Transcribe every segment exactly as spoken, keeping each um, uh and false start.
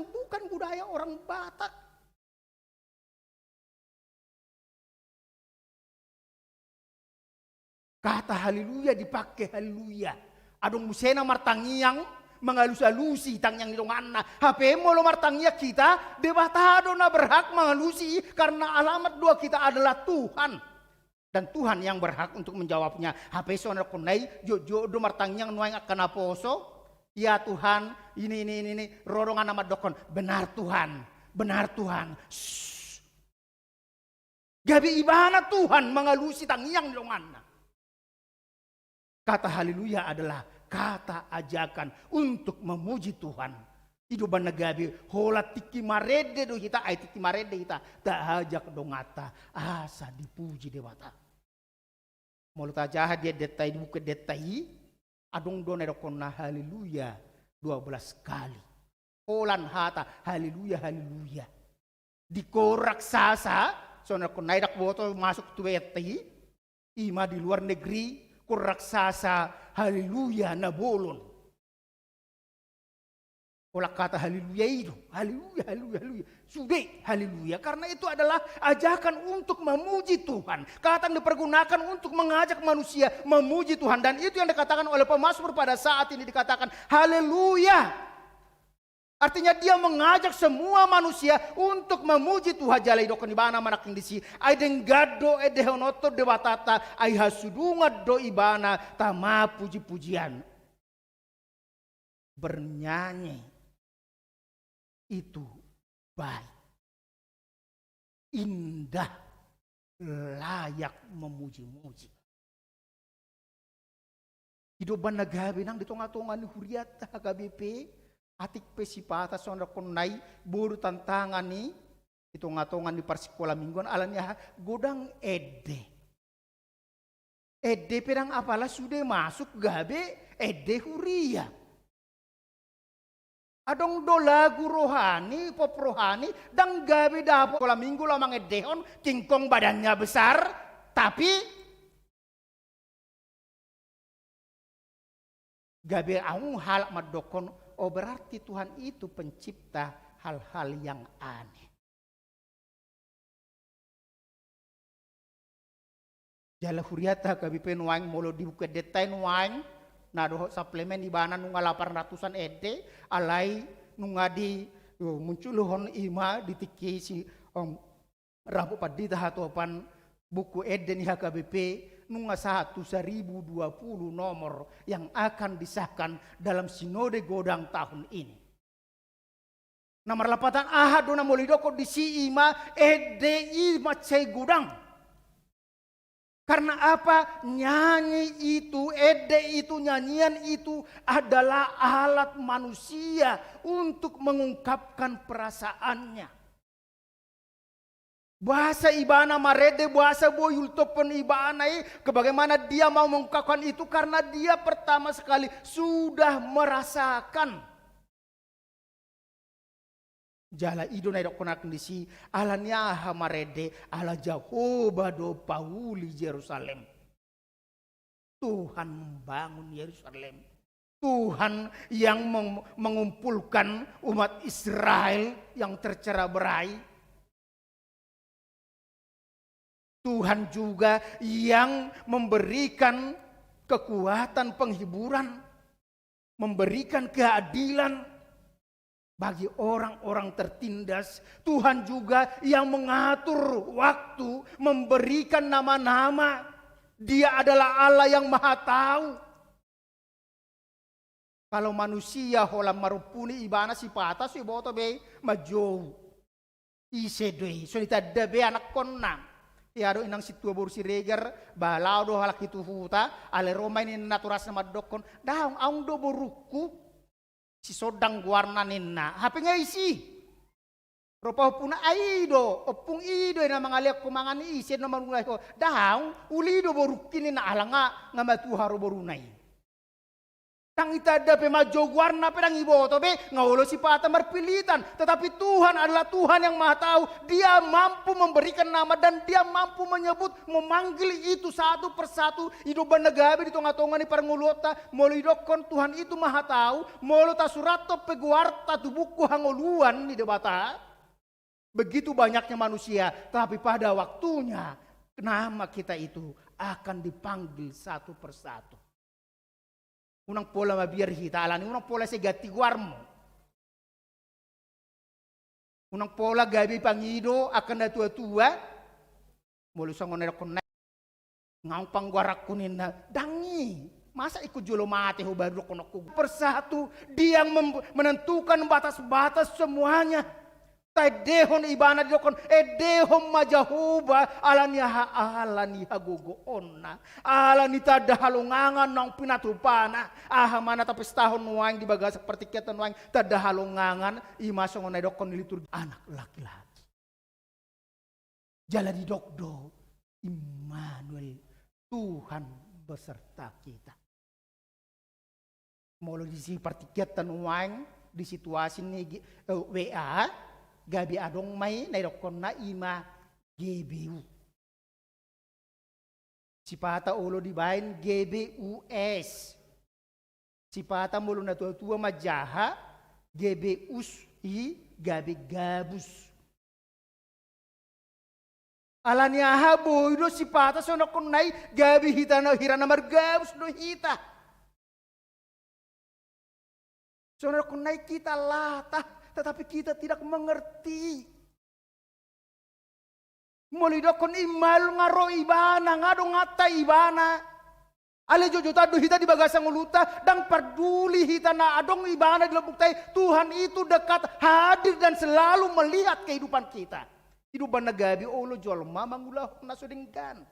bukan budaya orang Batak. Kata haleluya dipake haleluya. Adong muse na martangiang, mangalus-alusi tangiang ni donganna. Hape molo martangiang hita, Debata do na berhak mangalusi, karena alamat doa kita adalah Tuhan. Dan Tuhan yang berhak untuk menjawabnya. Hape songon na dokkon na i, jotjot do martangiang nuaeng angka naposo. Ya Tuhan, ini, ini, ini, ini. Ro donganna mandokkon, benar Tuhan, benar Tuhan. Shh. Gabe ibana Tuhan mangalusi tangiang ni donganna. Kata haleluya adalah kata ajakan untuk memuji Tuhan. I do umbahen na gabe holan tingki marende do hita, ai tingki marende hita, taajak donganta asa dipuji Debata. Molo tajaha di endenta i, di buku endenta i, adong do na didokkonna haleluya dua belas kali. Holan hata haleluya, haleluya. Di koor raksasa, songon na dokkon na i, ndang huboto masuk tu enta i, i ma di luar negeri, koor raksasa haleluya na bolon. Holan kata haleluya i do. Haleluya, haleluya, haleluya. Sude haleluya. Karena itu adalah ajakan untuk memuji Tuhan. Kata yang dipergunakan untuk mengajak manusia memuji Tuhan. Dan itu yang dikatakan oleh pemazmur pada saat ini, dikatakan haleluya. Artinya dia mengajak semua manusia untuk memuji Tuhan. Jala didokkon ibana manangkin disi, ai denggan do endehononta tu Debatanta, ai hasudungan do ibana tama puji-pujian. Bernyanyi itu baik, indah, layak memuji-muji. I do umbahen na gabe nang di tonga-tonga ni hurianta H K B P, atik pe sipata songon na dokkon na i, boi do tantangan i di tonga-tonga ni parsikola mingguan, ala ni aha, godang ende. Ende pe ndang apala sude masuk gabe ende huria. Adong do lagu rohani, pop rohani, ndang gabe dapot sikola minggu laho mangendehon, King Kong badannya besar, tapi gabe adong halak mandokkon, oh, berarti Tuhan itu pencipta hal-hal yang aneh. Jala hurianta H K B P nuaeng, molo di buku endenta i nuaeng, na dohot suplemen ibana nunga lapan ratusan ende, alai nunga di, yo, munculhon i ma di tingki si, em, Rabu Pandita Hatopan, buku ende ni H K B P nunga sahat tu seribu dua puluh nomor yang akan disahkan dalam sinode godang tahun ini. Na marlapatan aha do na molo didokkon disi, i ma ende i mansai godang. Karena apa? Nyanyi itu, ende itu, nyanyian itu adalah alat manusia untuk mengungkapkan perasaannya. Boasa ibana marende, boasa boi diultophon ibana i, bagaimana dia mau mengungkapkan itu, karena dia pertama sekali sudah merasakan. Jala i do na didokkon nangkin disi, ala ni aha marende, ala Jahowa do pauli Jerusalem. Tuhan membangun Yerusalem. Tuhan yang mem-, mengumpulkan umat Israel yang tercerai-berai. Tuhan juga yang memberikan kekuatan penghiburan, memberikan keadilan bagi orang-orang tertindas. Tuhan juga yang mengatur waktu, memberikan nama-nama. Dia adalah Allah yang Maha Tahu. Kalau manusia holan marompu ni ibana sipata, so iboto be manjou. Ise do i, so ditanda be anakkonna. Ia do inang sintua boru Siregar, ba laho do halak i tu huta, alai ro ma i ninna tu rasna mandokkon, daong, aung do borungku. Si Sondang goarna ninna, hape nga isi. Ro pahompuna, ai i do, ompung i do i na mangalehon ho mangan i, ise na mangalehon ho. Daong, uli do borungki ninna, ala nga, nga matua ro boruna i. Ndang itanda pe manjou goarna pe ndang iboto be, nga olo sipata marpilitan. Tetapi Tuhan adalah Tuhan yang Maha Tahu. Dia mampu memberikan nama dan Dia mampu menyebut, memanggil itu satu persatu. I do umbahen na gabe di tonga-tonga ni parngoluonta, molo idokkon Tuhan itu Maha Tahu, molo tasurathon pe goarta tu buku hangoluan ni Debata, begitu banyaknya manusia, tapi pada waktunya nama kita itu akan dipanggil satu persatu. Unang pola mabiar hita, alani unang pola sai ganti goarmu. Unang pola gabe pangido angka na tua-tua. Molo songon na idokkon na, nga on panggoaranku ninna, ndang i. Masa ingkon jolo mate ho baru dokkon ho persatu. Dia yang mem-, menentukan batas-batas semuanya. Taendehon ibana, didokkon, endehon ma Jahowa, alani aha? Alani hagogoonna, alani tanda halongangan naung pinatupana. Aha ma na tapestahon nuaeng di bagasan partingkianta nuaeng? Tanda halongangan, i ma songon na idokkon ni liturgi, anak laki-laki. Jala didok do, Immanuel, Tuhan beserta kita. Molo di si partingkianta nuaeng, di situasi ni G-, eh, W A, gabe adong ma i na idokkonna i ma G B U. Sipata olo dibaen G B U S. Sipata molo na tua-tua manjaha, G B U S i gabe gabus. Alani aha? Boi do sipata songon na i, gabe hita na, hira na margabus do hita. Songon na i kita latah, tetapi kita tidak mengerti. Molo idokkon Immanuel, nga ro ibana, nga donganta ibana. Alai jotjotan do hita di bagasan ngolunta, ndang parduli hita na adong ibana di lombukta i, Tuhan itu dekat, hadir dan selalu melihat kehidupan kita. I do umbahen na gabe olo jolma mangulahon na so denggan.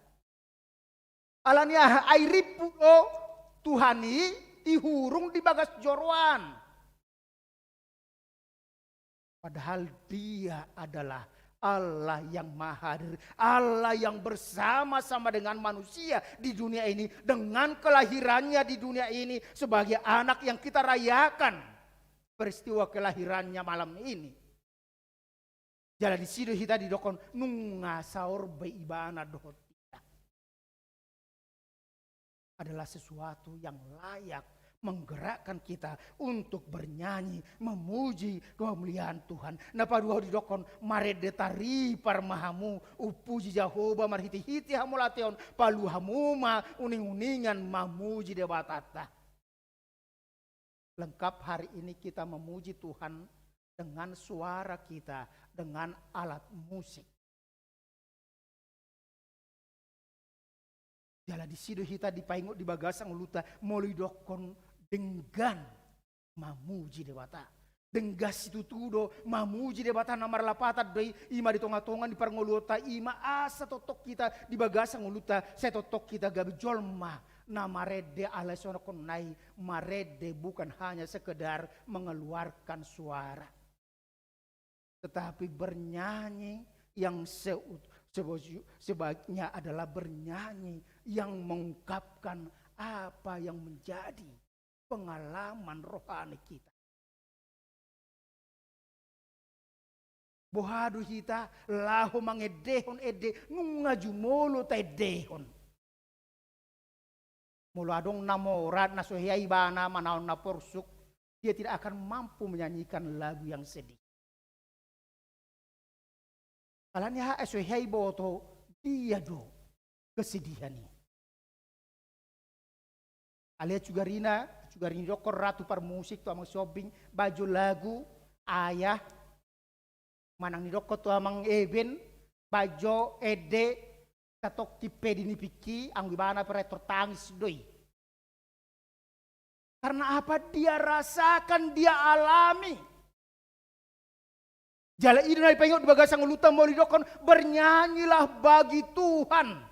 Alani aha? Ai rimpu do Tuhan i, ihurung di bagas joroan. Padahal Dia adalah Allah yang Maha Hadir, Allah yang bersama-sama dengan manusia di dunia ini, dengan kelahirannya di dunia ini sebagai anak yang kita rayakan peristiwa kelahirannya malam ini. Jala disi do hita didokkon, nunga saor be ibana dohot hita. Adalah sesuatu yang layak menggerakkan kita untuk bernyanyi, memuji kemuliaan Tuhan. Na paduahon didokkon, marende taripar ma hamu, umpuji Jahowa marhitehite hamauliateon, palu hamu ma uninguningan mamuji Debatanta. Lengkap hari ini kita memuji Tuhan dengan suara kita, dengan alat musik. Jala disi do hita dipaingot di bagasan ngolunta, molo idokkon denggan mamuji Debata. Denggan situtu do mamuji Debata, na marlapatan do i, i ma di tongatonga ni parngoluonta, i ma asa tongtong hita di bagasan ngolunta, sai tongtong hita gabe jolma na marende, alai songon na i marende bukan hanya sekedar mengeluarkan suara. Tetapi bernyanyi yang se-, seba-, sebaiknya adalah bernyanyi yang mengungkapkan apa yang menjadi pengalaman rohani kita. Boha do hita laho mangendehon ende, nunga jumolo taendehon. Molo adong na mora, na so hea ibana manaon na porsuk, dia tidak akan mampu menyanyikan lagu yang sedih. Alani aha? Ai so hea iboto dia do kesedihan i. Alai cugarina, cugarini dokkon ra tu parmusik, tu amang Siombing, baen jo lagu Ayah, manang nidokkon tu amang Eben, baen jo ende, Satongkin pe di nipingki, anggo ibana pe ra tertangis do i. Karena apa? Dia rasakan, dia alami. Jala i do na dipaingot di bagasan ngolunta, molo didokkon, bernyanyilah bagi Tuhan.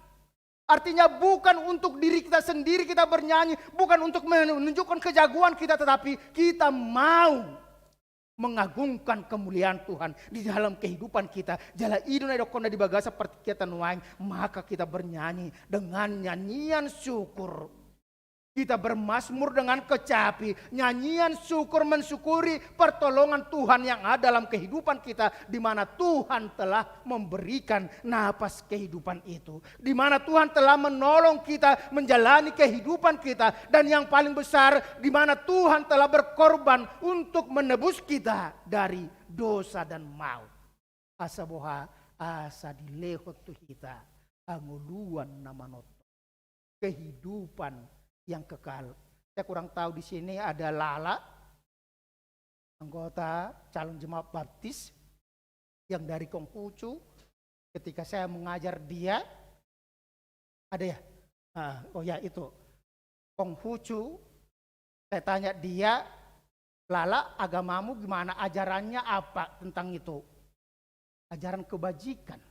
Artinya bukan untuk diri kita sendiri kita bernyanyi, bukan untuk menunjukkan kejagoan kita, tetapi kita mau mengagungkan kemuliaan Tuhan di dalam kehidupan kita. Jala i do na didokkonna di bagasan partingkianta nuaeng, maka kita bernyanyi dengan nyanyian syukur. Kita bermazmur dengan kecapi, nyanyian syukur mensyukuri pertolongan Tuhan yang ada dalam kehidupan kita, di mana Tuhan telah memberikan napas kehidupan itu, di mana Tuhan telah menolong kita menjalani kehidupan kita, dan yang paling besar, di mana Tuhan telah berkorban untuk menebus kita dari dosa dan maut. Asa boha, asa dilehon tu hita hangoluan na manongtong, kehidupan yang kekal. Saya kurang tahu di sini ada Lala, anggota calon jemaat baptis yang dari Konghucu. Ketika saya mengajar dia, ada ya? Ah, oh ya, itu. Konghucu, saya tanya dia, "Lala, agamamu gimana? Ajarannya apa tentang itu?" Ajaran kebajikan.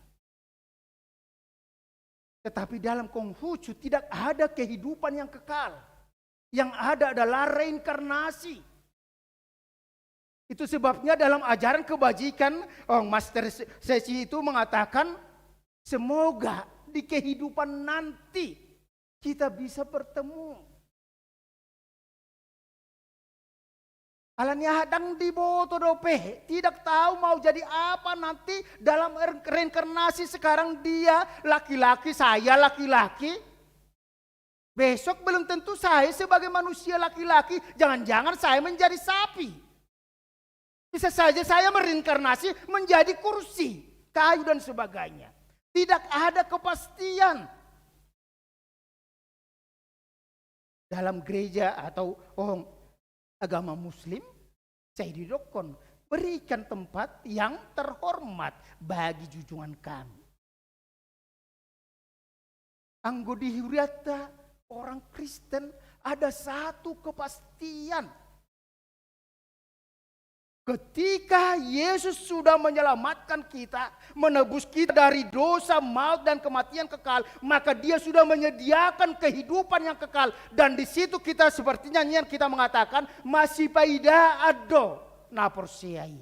Tetapi dalam Konghucu tidak ada kehidupan yang kekal. Yang ada adalah reinkarnasi. Itu sebabnya dalam ajaran kebajikan, oh, Master Sesi itu mengatakan, semoga di kehidupan nanti kita bisa bertemu. Alani aha? Ndang diboto dope, tidak tahu mau jadi apa nanti dalam re-, reinkarnasi. Sekarang dia laki-laki, saya laki-laki. Besok belum tentu saya sebagai manusia laki-laki, jangan-jangan saya menjadi sapi. Bisa saja saya mereinkarnasi menjadi kursi, kayu dan sebagainya. Tidak ada kepastian. Dalam gereja atau, oh, agama Muslim, saya didokkon, berikan tempat yang terhormat bagi junjungan kami. Anggo di hurianta orang Kristen, ada satu kepastian. Ketika Yesus sudah menyelamatkan kita, menebus kita dari dosa, maut, dan kematian kekal, maka Dia sudah menyediakan kehidupan yang kekal. Dan di situ kita, seperti nyanyian kita mengatakan, masipaidaan do na porsea i.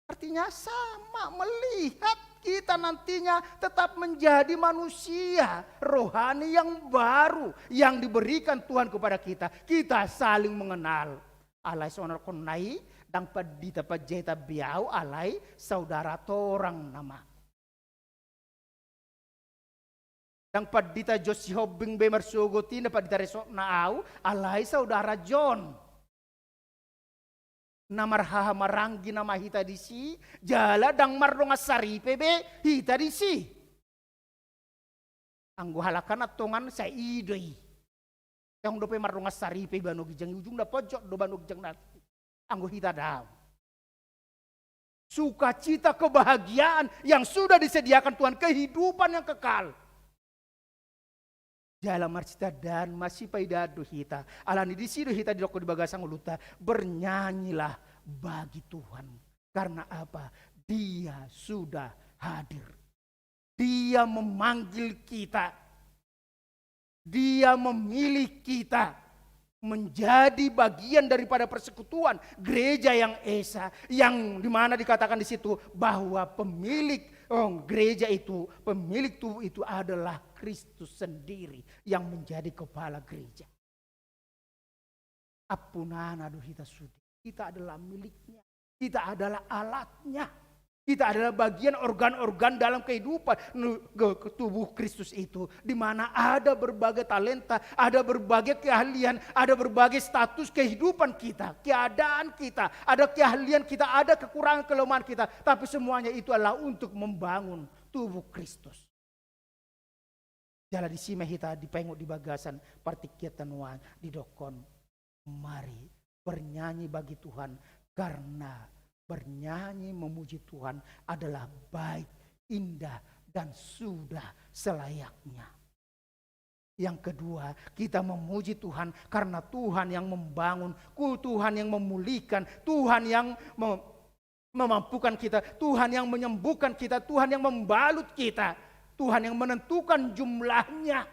Artinya sama, melihat kita nantinya tetap menjadi manusia rohani yang baru yang diberikan Tuhan kepada kita. Kita saling mengenal. Alai songon na i, ndang pandita panjaitan be ahu, alai saudara torang nama. Ndang pandita John Sihombing be marsogot i, na pandita resort na ahu, alai saudara John. Na marhaha maranggi nama hita disi, jala ndang mardongan saripe be hita disi. Anggo halak an tongan sai i do i. Tong dope mardongan saripe i, bano ginjang i ujungna pojok do, bano ginjang na. Anggo hita daong. Sukacita kebahagiaan yang sudah disediakan Tuhan, kehidupan yang kekal. Jala marsitandaan, masipaidaan do hita. Alani disi do hita didokkon di bagasan ngolunta, bernyanyilah bagi Tuhan. Karena apa? Dia sudah hadir. Dia memanggil kita. Dia memilih kita menjadi bagian daripada persekutuan gereja yang esa, yang dimana dikatakan di situ bahwa pemilik, oh, gereja itu, pemilik tubuh itu adalah Kristus sendiri yang menjadi kepala gereja. Ampunana do hita sude. Kita adalah miliknya. Kita adalah alatnya. Kita adalah bagian organ-organ dalam kehidupan nu-, ke-, ke-, tubuh Kristus itu, di mana ada berbagai talenta, ada berbagai keahlian, ada berbagai status kehidupan kita, keadaan kita, ada keahlian kita, ada kekurangan kelemahan kita, tapi semuanya itu adalah untuk membangun tubuh Kristus. Jala disi ma hita dipaingot di bagasan partingkian tanoa didokkon, mari bernyanyi bagi Tuhan, karena bernyanyi memuji Tuhan adalah baik, indah, dan sudah selayaknya. Yang kedua, kita memuji Tuhan karena Tuhan yang membangun, ku-, Tuhan yang memulihkan, Tuhan yang me-, memampukan kita, Tuhan yang menyembuhkan kita, Tuhan yang membalut kita, Tuhan yang menentukan jumlahnya.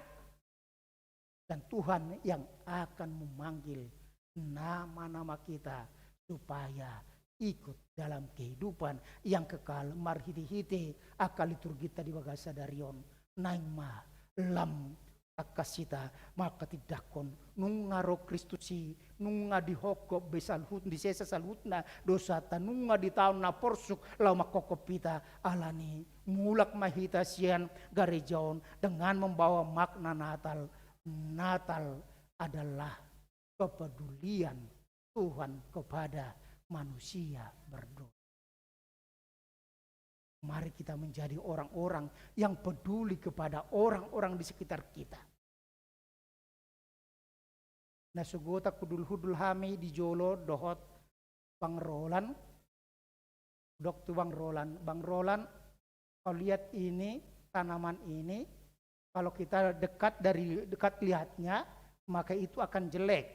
Dan Tuhan yang akan memanggil nama-nama kita supaya ikut dalam kehidupan yang kekal marhite-hite angka liturgita di bagasan sadari on. Naeng ma lam tangkas hita mangkatindangkon, nunga ro Kristus i, nunga dihophop be saluhut, disesa saluhutna dosanta, nunga ditaon na porsuk laho manghophop hita. Alani mulak ma hita sian gareja on dengan membawa makna Natal. Natal adalah kepedulian Tuhan kepada manusia berdosa. Mari kita menjadi orang-orang yang peduli kepada orang-orang di sekitar kita. Na sogot hundul-hundul hami di jolo dohot Bang Roland, dok tu Bang Roland, "Bang Roland, kau lihat ini, tanaman ini, kalau kita dekat, dari dekat lihatnya, maka itu akan jelek."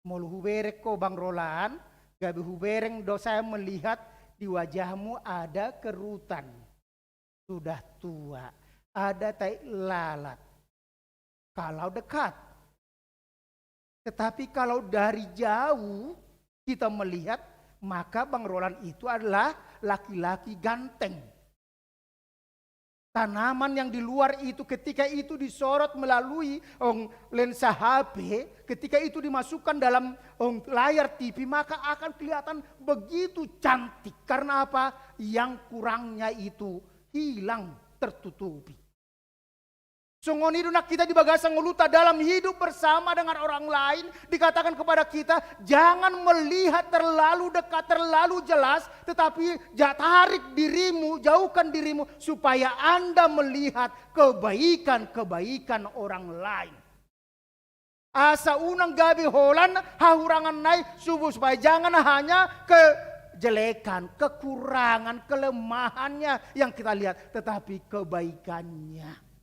Molo hubereng ho, Bang Roland, gabe hubereng do, saya melihat di wajahmu ada kerutan. Sudah tua, ada tai lalat. Kalau dekat. Tetapi kalau dari jauh kita melihat, maka Bang Roland itu adalah laki-laki ganteng. Tanaman yang di luar itu, ketika itu disorot melalui, ong, lensa H P, ketika itu dimasukkan dalam, ong, layar T V, maka akan kelihatan begitu cantik. Karena apa? Yang kurangnya itu hilang, tertutupi. Songon i do nang hita di bagasan ngolunta dalam hidup bersama dengan orang lain, dikatakan kepada kita, jangan melihat terlalu dekat, terlalu jelas, tetapi ja-, tarik dirimu, jauhkan dirimu, supaya Anda melihat kebaikan-kebaikan orang lain. Asa unang gabe holan hahuranganna i, subu-, supaya jangan hanya kejelekan, kekurangan, kelemahannya yang kita lihat, tetapi kebaikannya.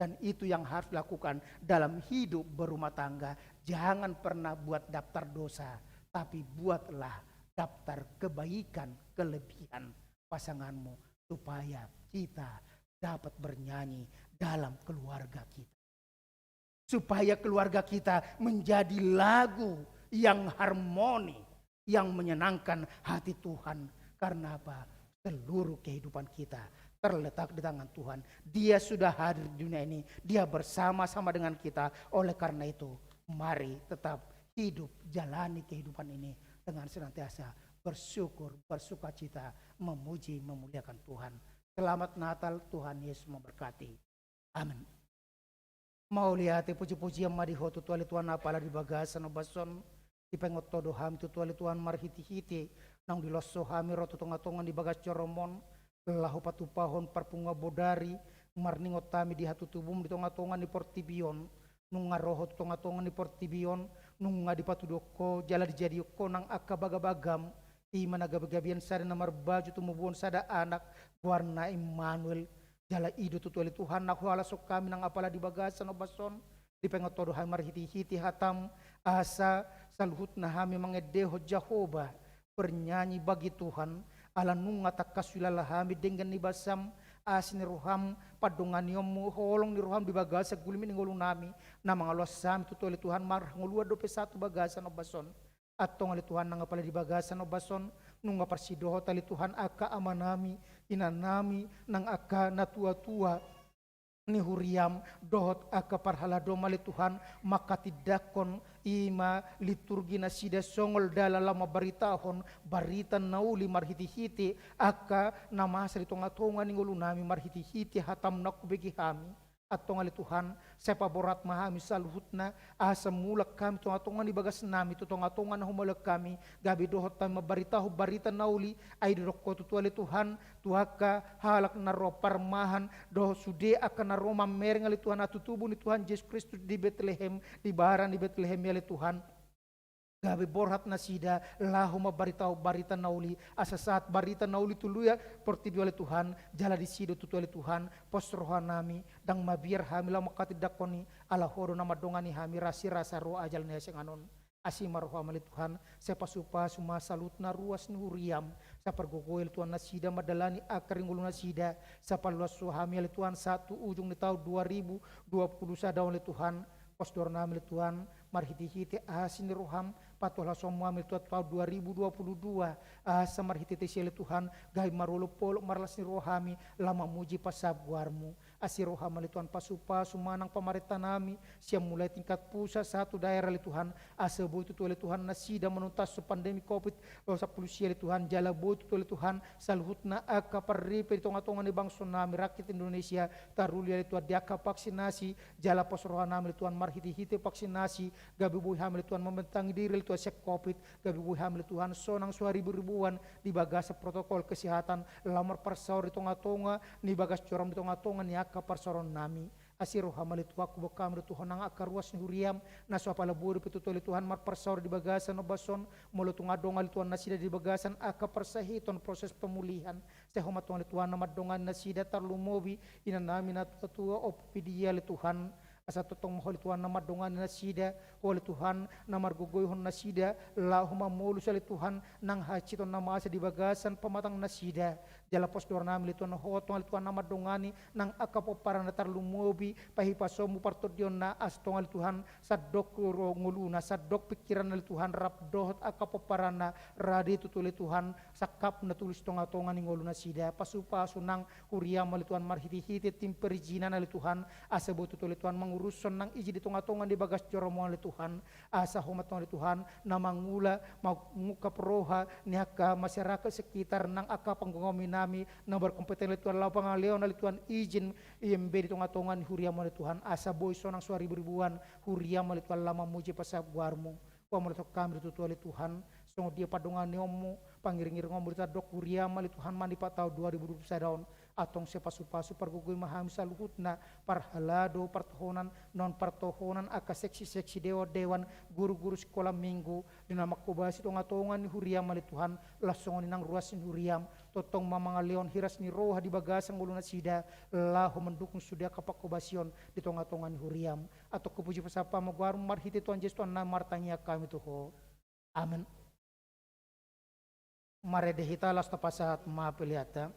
Dan itu yang harus dilakukan dalam hidup berumah tangga. Jangan pernah buat daftar dosa, tapi buatlah daftar kebaikan, kelebihan pasanganmu, supaya kita dapat bernyanyi dalam keluarga kita. Supaya keluarga kita menjadi lagu yang harmoni, yang menyenangkan hati Tuhan. Karena apa? Seluruh kehidupan kita terletak di tangan Tuhan. Dia sudah hadir di dunia ini, Dia bersama-sama dengan kita. Oleh karena itu, mari tetap hidup, jalani kehidupan ini dengan senantiasa bersyukur, bersukacita, memuji, memuliakan Tuhan. Selamat Natal, Tuhan Yesus memberkati. Amen. Mauliate, puji-pujian ma di Ho tutu ale Tuhan, apala di bagasan ombas on. Dipaingot Ho do hami tutu ale Tuhan marhite-hite naung diloas Ho hami ro tu tonga-tonga ni bagas joro-Mu on, laho patupahon parpunguan bodari, marningot hami di hatutubu-Mu di tonga-tonga ni portibi on. Nunga ro Ho tu tonga-tonga ni portibi on, nunga dipatudok Ho, jala dijadion Ho nang angka baga-bagaM, i ma na gabe-gabean sada na marbaju tumobuhon sada anak, goarna Immanuel. Jala i do tutu ale Tuhan na huhalashon hami nang apala di bagasan ombas on, dipaingot Ho do hami marhite-hite hataM, asa saluhutna hami mangendehon Jahowa, bernyanyi bagi Tuhan, ala nunga tangkas huhilala hami denggan ni basaM, asi ni rohaM, pandonganionMu, holong ni rohaM di bagasan gulmit ni ngolunami, na mangaloas hami tutu ale Tuhan marhangoluan dope sahat tu bagasan ombas on. Antong ale Tuhan nang apala di bagasan ombas on, nunga parsidohot ale Tuhan angka amanami, inanami, nang angka natua-tua ni huriaM, dohot angka parhaladoM ale Tuhan, mangkatindangkon i ma liturgi nasida songon dalan laho mambaritahon barita na uli marhite-hite angka na masa di tonga-tonga ni ngolunami marhite-hite hataM na hubege hami. Antong ale Tuhan, sai paborhat ma hami saluhutna, asa mulak hami tonga-tonga ni bagasnami tu tonga-tonga na humaulion hami, gabe dohot hami mambaritahon barita na uli, ai didok Ho tutu ale Tuhan, tu angka halak na ro parmahan, dohot sude angka na ro mamereng ale Tuhan hatutubu ni Tuhan Jesus Kristus di Betlehem, di bara ni Betlehem i ale Tuhan. Gabe borhat nasida laho mambaritahon barita na uli, asa sahat barita na uli tu luat portibi on ale Tuhan, jala disi do tutu ale Tuhan, pos rohanami, ndang mabiar hami laho mangkatindangkon i, ala Ho do na mandongani hami, rasi rasa roha jala nai hasinganon. Asi ma rohaM ale Tuhan, sai pasu-pasu ma saluhutna ruas ni huriaM, sai pargogoi ale Tuhan nasida mandalani angka ari ni ngolunasida, sai paloas Ho hami ale Tuhan sahat tu ujung ni taon dua ribu dua puluh sada on ale Tuhan, pos do rohanami ale Tuhan, marhite-hite asi ni rohaM, patolhashonMu hami ale Tuhan tu taon dua ribu dua puluh dua, asa marhite-hite i ale Tuhan, gabe marolop-olop marlas ni roha hami, laho mamuji pasahat goarMu. Asi roha ma ale Tuhan, pasupasu ma nang pamarenta nami, sian mulai tingkat pusat sahat tu daerah ale Tuhan, asa boi tutu ale Tuhan nasida manuntas pandemi covid sampulu sia ale Tuhan, jala boi tutu ale Tuhan, saluhutna angka parripe di tonga-tonga ni bangso nami rakyat Indonesia, taruli ale Tuhan di angka vaksinasi, jala pos roha nami ale Tuhan marhite-hite vaksinasi, gabe boi hami ale Tuhan mambentangi diri ale Tuhan sian covid, gabe boi hami ale Tuhan sonang so haribu-ribuan di bagasan protokol kesehatan, laho marparsaor di tonga-tonga ni bagas joro-Mu, di tonga-tonga ni angka parsaoran nami. Asi roha ma ale Tuhan, huboan hami do Tuhan nang angka ruas ni huria-M, na so apala boi dope tutu ale Tuhan marparsaor di bagasan ombas on, molo tung adong ale Tuhan nasida di bagasan angka parsahiton proses pemulihan. Sai Ho ma tong ale Tuhan na mandongani nasida, tarlumobi inanami na tua-tua, Ompu Pidia ale Tuhan. Asa tongtong ma Ho ale Tuhan na mandongani nasida, Ho ale Tuhan na margogoihon nasida, laho mamolus ale Tuhan nang hahansiton na masa di bagasan pamatang nasida. Jala pos do roha nami ale Tuhan, Ho tong ale Tuhan na mandongani nang angka pomparanna, tarlumobi pahipasonMu partondionna, asa tong ale Tuhan sandok ro ngoluna, sandok pingkiranna ale Tuhan, rap dohot angka pomparanna, rade tutu ale Tuhan sangkapna tulis tonga-tonga ni ngolu nasida. Pasupasu nang huria-M ale Tuhan marhite-hite tim perizinan ale Tuhan, asa boi tutu ale Tuhan mangurushon nang izin di tonga-tonga ni bagas joro-Mu ale Tuhan. Asa Ho ma tong ale Tuhan na mangula, mangungkap roha ni angka masyarakat sekitar nang angka panggomgomi nami na berkompeten ale Tuhan, laho mangalehon ale Tuhan izin I M B di tonga-tonga ni huria-M ale Tuhan, asa boi sonang so haribu-ribuan huria-M ale Tuhan laho mamuji pasahat goar-Mu. Hupasahat hami do tutu ale Tuhan, songon dia pandonganionMu, pangiring-iringonMu di tandok huria-M ale Tuhan manipat taon dua ribu dua puluh sada on. Antong sai pasupasu pargogoi ma hami saluhutna, parhalado, partohonan, non partohonan, angka seksi-seksi, dewan-dewan, guru-guru sikola minggu, di na manghobasi tonga-tonga ni huria-M ale Tuhan, laos songon i nang ruas ni huria-M, tongtong ma mangalehon hiras ni roha di bagasan ngolu nasida, laho mandukung sude angka panghobasion di tonga-tonga ni huria-M. Antong hupuji pasahat hami ma goar-Mu, marhite Tuhan Jesus Tuhan nami martangiang hami tu Ho. Amen. Marende hita laos tapasahat ma peleanta.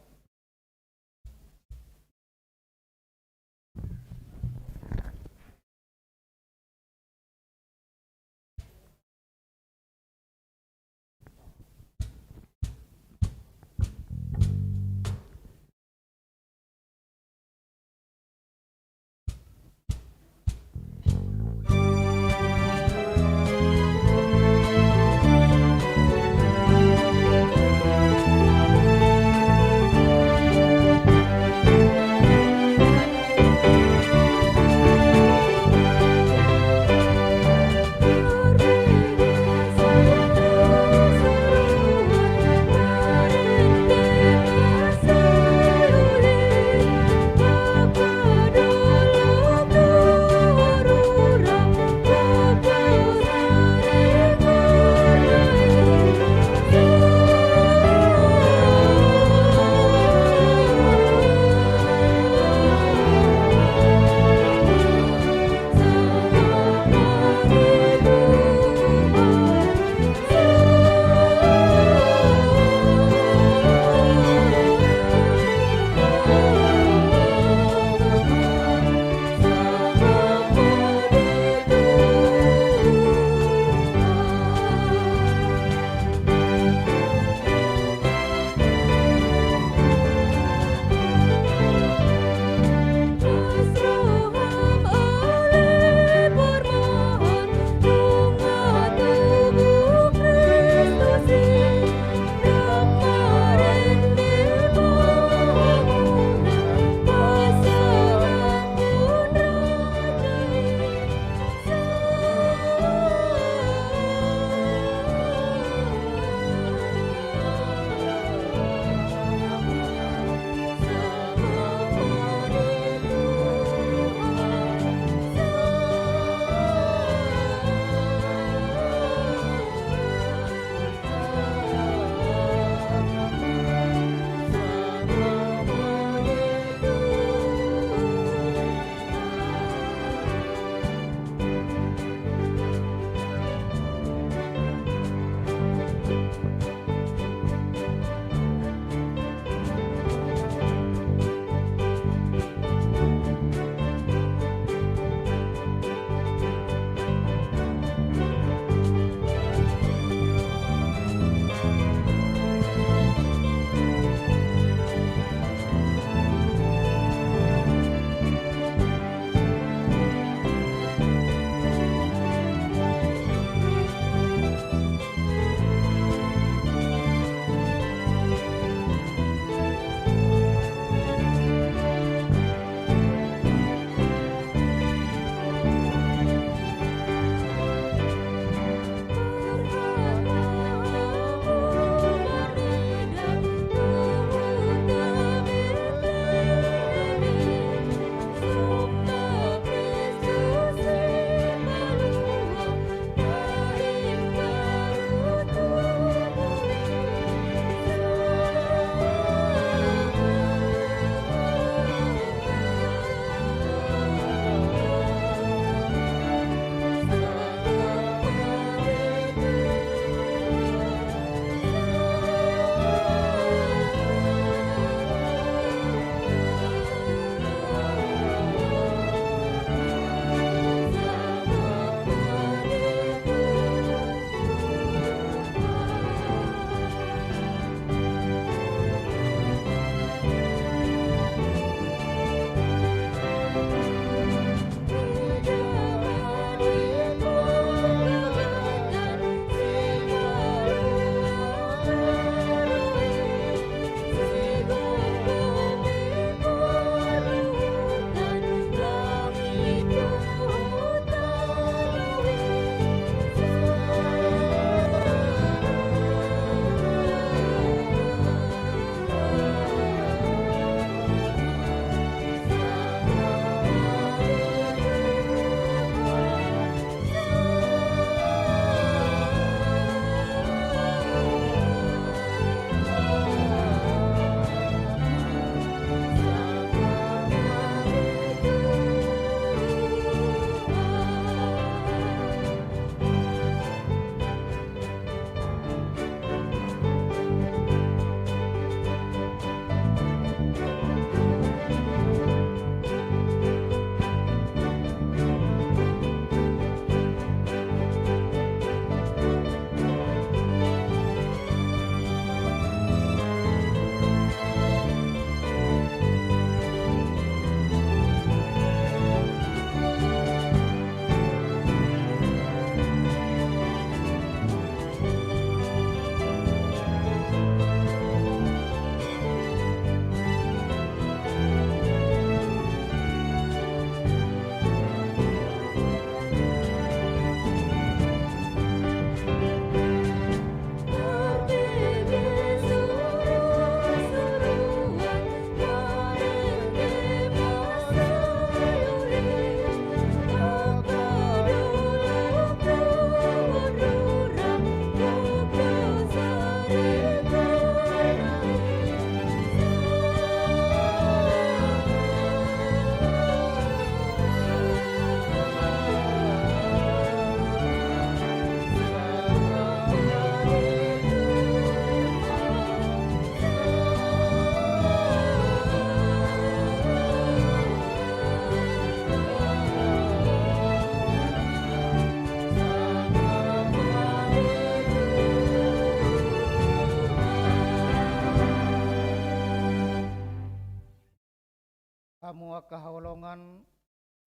Hamu angka haholongan,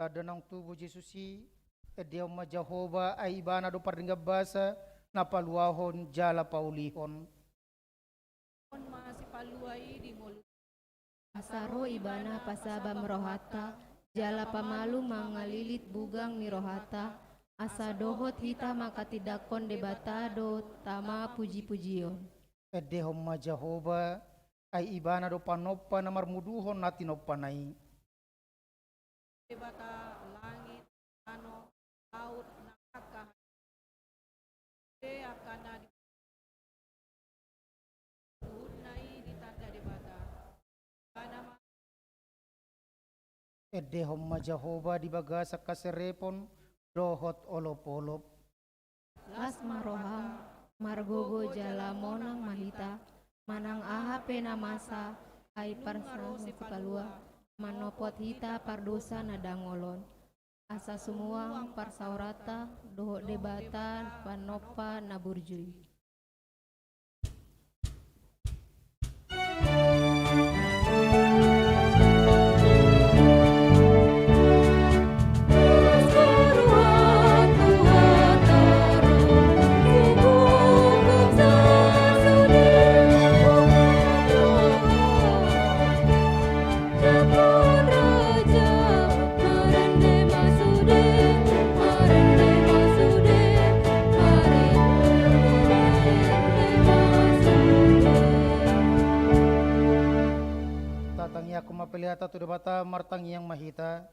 tanda naung tubu Jesus i, endehon ma Jahowa, ai Ibana do pardenggan basa, na paluahon jala paulihon. On ma Sipalua i di ngolu. Asa ro Ibana pasabam rohanta, jala pamalum mangalilit bugang ni rohanta, asa dohot hita manghatindanghon Debata do tama pujipujion. Endehon ma Jahowa, ai Ibana do panompa na marmuduhon na tinompana i. Debata langit, tano, laut, nang angka, angka na di suhutna i ditanda Debata. Ibana ma. Endehon ma Jahowa di bagasan haserepon dohot olopolop. Las ma roham, margogo jala monang ma hita, manang aha pe na masa, ai parsahahon Sipalua, manopot hita pardosa na dangol on. Asa sumuang parsaoranta dohot Debata panompa na burju i. Tatangiangkon ma peleanta tu Debata, martangiang ma hita.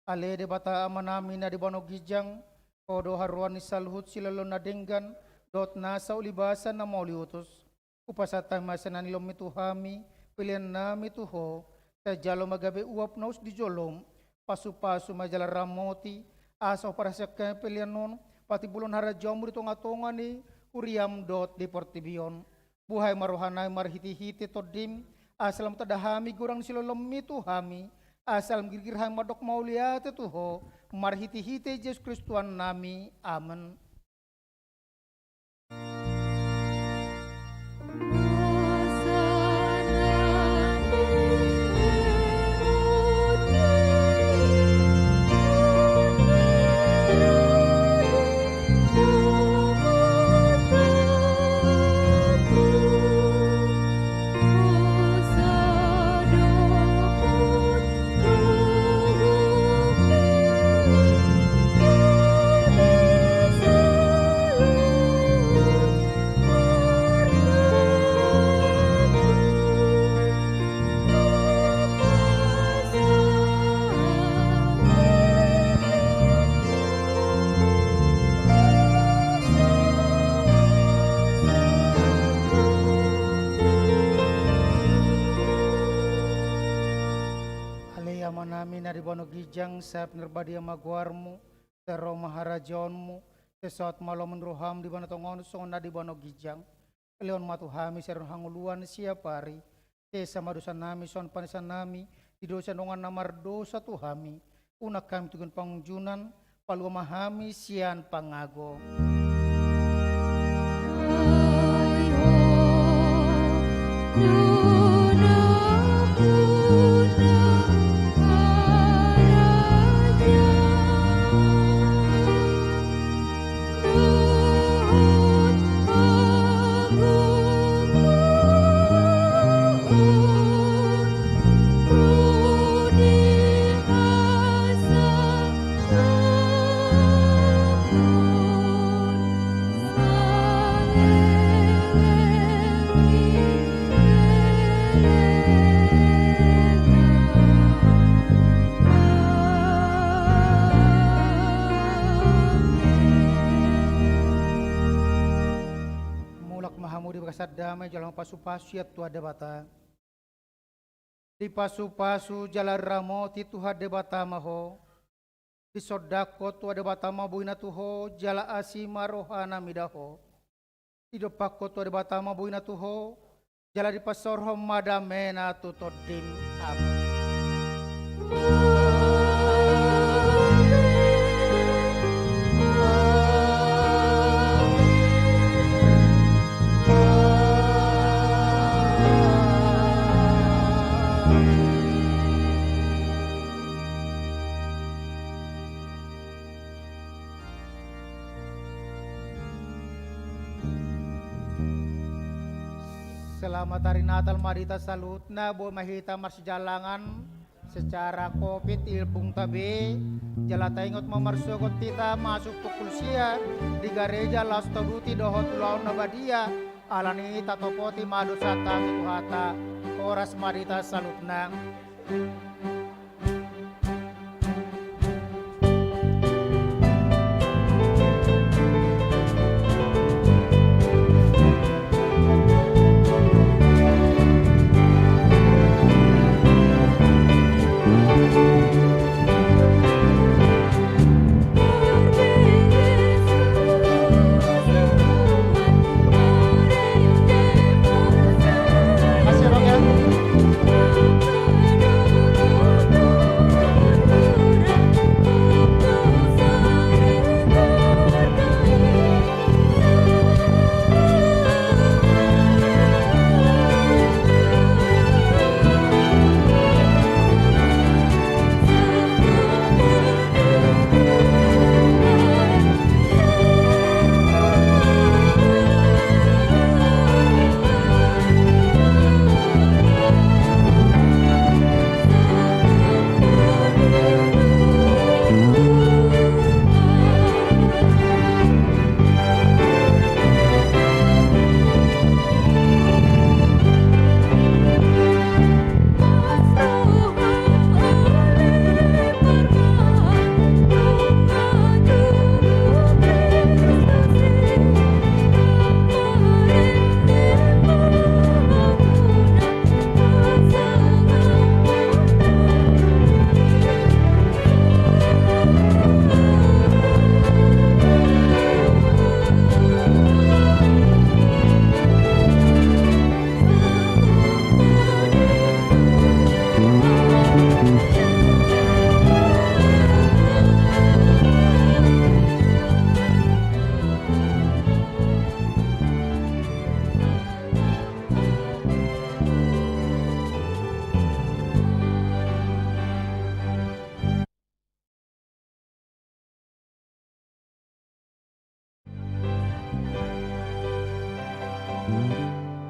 Ale Debata Amanami na di banua ginjang, Ho do haroan ni saluhut siloloan na denggan, dohot nasa ulibasan na mauliutus. Hupasahat hami ma sian na nilehonMi tu hami, peleannami tu Ho, sai jalo ma gabe uap na ulos di joloM, pasupasu ma jala ramoti, asa huparhaseang hami pelean on, patimbulhon harajaonMu di tongatonga ni huriaM dohot di portibi on. Buhai ma rohanami marhitehite TondiM, asa lam tanda hami godang ni siloloanMi tu hami, asa lam girgir hami mandok mauliate tu Ho, marhitehite Jesus Kristus Tuhannami. Amen. Ale Amanami na di banua ginjang, sai pinarbadia ma goarMu, sai ro ma harajaonMu, sai saut ma lomo ni rohaM di banua tonga on songon na di banua ginjang. Lehon ma tu hami sadari on hangoluan siapari. Sesa ma dosanami songon panesanami di dosa ni dongan na mardosa tu hami. Unang hami tugi pangunjunan, palua ma hami sian pangago. Mulak ma hamu di bagasan dame jala pasupasu sian Tuhan Debata. Dipasupasu jala ramoti Tuhan Debata ma ho. Disondangkon Tuhan Debata ma boina tu ho, jala asi ma rohana mida ho. Didompakkon Tuhan Debata ma boina tu ho, jala dipasaorhon ma damena tu tondim. Amen. Selamat Hari Natal ma di hita saluhutna. Boi ma hita marsijalangan secara covid ilpungta be, jala taingot ma marsogot hita masuk pukul sia di gareja laos tauduti dohot ulaon na badia, alani tatopoti ma dosanta tu Tuhanta. Horas ma di hita saluhutna.